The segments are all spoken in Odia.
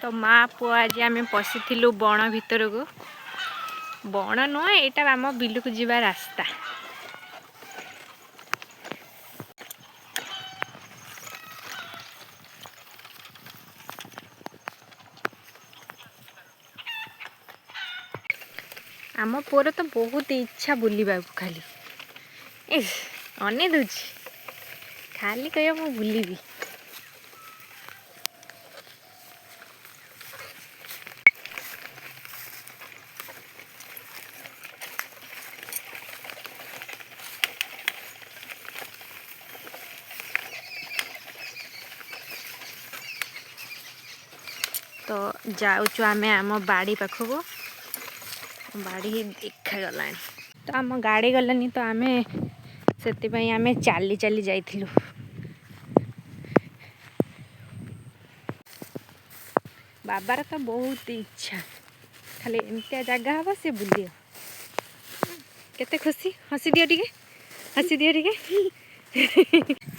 ତ ମା ପୁଅ ଆଜି ଆମେ ପଶିଥିଲୁ ବଣ ଭିତରକୁ। ବଣ ନୁହଁ, ଏଇଟା ଆମ ବିଲକୁ ଯିବା ରାସ୍ତା। ଆମ ପୁଅର ତ ବହୁତ ଇଚ୍ଛା ବୁଲିବାକୁ, ଖାଲି ଇସ୍ ଅନେଇ ଦେଉଛି, ଖାଲି କହିବ ମୁଁ ବୁଲିବି। ତ ଯାଉଛୁ ଆମେ ଆମ ବାଡ଼ି ପାଖକୁ। ବାଡ଼ି ଦେଖାଗଲାଣି। ତ ଆମ ଗାଡ଼ି ଗଲାନି, ତ ଆମେ ସେଥିପାଇଁ ଆମେ ଚାଲି ଚାଲି ଯାଇଥିଲୁ। ବାବାର ତ ବହୁତ ଇଚ୍ଛା, ଖାଲି ଏମିତିଆ ଜାଗା ହବ ସେ ବୁଲିବ। କେତେ ଖୁସି! ହସି ଦିଅ ଟିକେ, ହସି ଦିଅ ଟିକେ।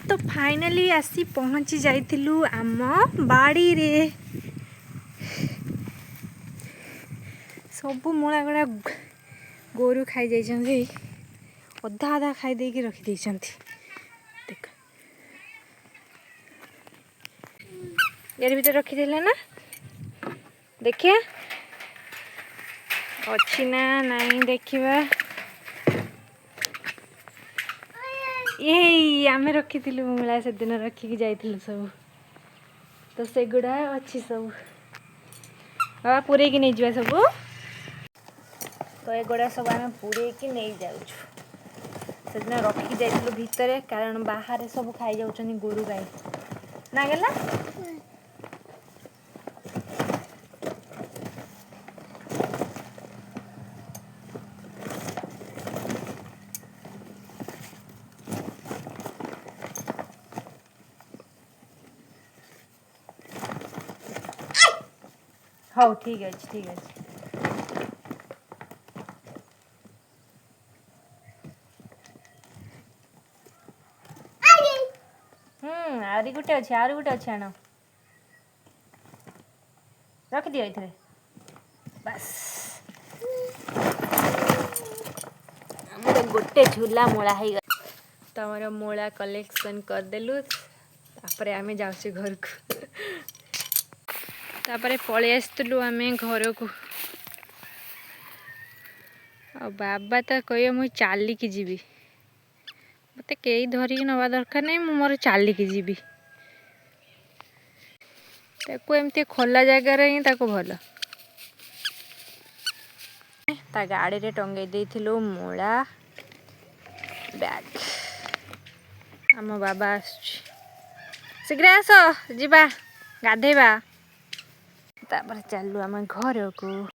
ତ ଫାଇନାଲି ଆସି ପହଞ୍ଚି ଯାଇଥିଲୁ ଆମ ବାଡ଼ିରେ। ସବୁ ମୂଳା ଗୁଡ଼ା ଗୋରୁ ଖାଇ ଯାଇଛନ୍ତି, ଅଧା ଅଧା ଖାଇ ଦେଇକି ରଖିଦେଇଛନ୍ତି। ଦେଖ, ଏରି ଭିତରେ ରଖିଦେଲେ ନା? ଦେଖିବା ଅଛି ନା ନାଇଁ, ଦେଖିବା। ଏଇ ଆମେ ରଖିଥିଲୁ ମୂଳା, ସେଦିନ ରଖିକି ଯାଇଥିଲୁ ସବୁ, ତ ସେଗୁଡ଼ା ଅଛି ସବୁ। ବାବା, ପୂରେଇକି ନେଇଯିବା ସବୁ। ତ ଏଗୁଡ଼ା ସବୁ ଆମେ ପୂରେଇକି ନେଇଯାଉଛୁ। ସେଦିନ ରଖିକି ଯାଇଥିଲୁ ଭିତରେ, କାରଣ ବାହାରେ ସବୁ ଖାଇଯାଉଛନ୍ତି ଗୋରୁ ଗାଈ ନା ଗଲା। ହଉ, ଠିକ୍ ଅଛି, ଠିକ୍ ଅଛି। ହୁଁ, ଆହୁରି ଗୋଟେ ଅଛି, ଆହୁରି ଗୋଟେ ଅଛି, ଆଣ, ରଖିଦିଅ ଏଥିରେ। ବାସ୍, ଆମର ଗୋଟେ ଝୁଲା ମୂଳା ହେଇଗଲା। ତ ଆମର ମୂଳା କଲେକ୍ସନ୍ କରିଦେଲୁ, ତାପରେ ଆମେ ଯାଉଛୁ ଘରକୁ। ତାପରେ ପଳେଇ ଆସିଥିଲୁ ଆମେ ଘରକୁ। ଆଉ ବାବା ତ କହିବେ ମୁଁ ଚାଲିକି ଯିବି, ମୋତେ କେହି ଧରିକି ନେବା ଦରକାର ନାହିଁ, ମୁଁ ମୋର ଚାଲିକି ଯିବି। ତାକୁ ଏମିତି ଖୋଲା ଜାଗାରେ ହିଁ ତାକୁ ଭଲ। ତା ଗାଡ଼ିରେ ଟଙ୍ଗେଇ ଦେଇଥିଲୁ ମୂଳା ବ୍ୟାଗ୍। ଆମ ବାବା ଆସୁଛି, ଶୀଘ୍ର ଆସ, ଯିବା ଗାଧେଇବା। ତାପରେ ଚାଲୁ ଆମେ ଘରକୁ।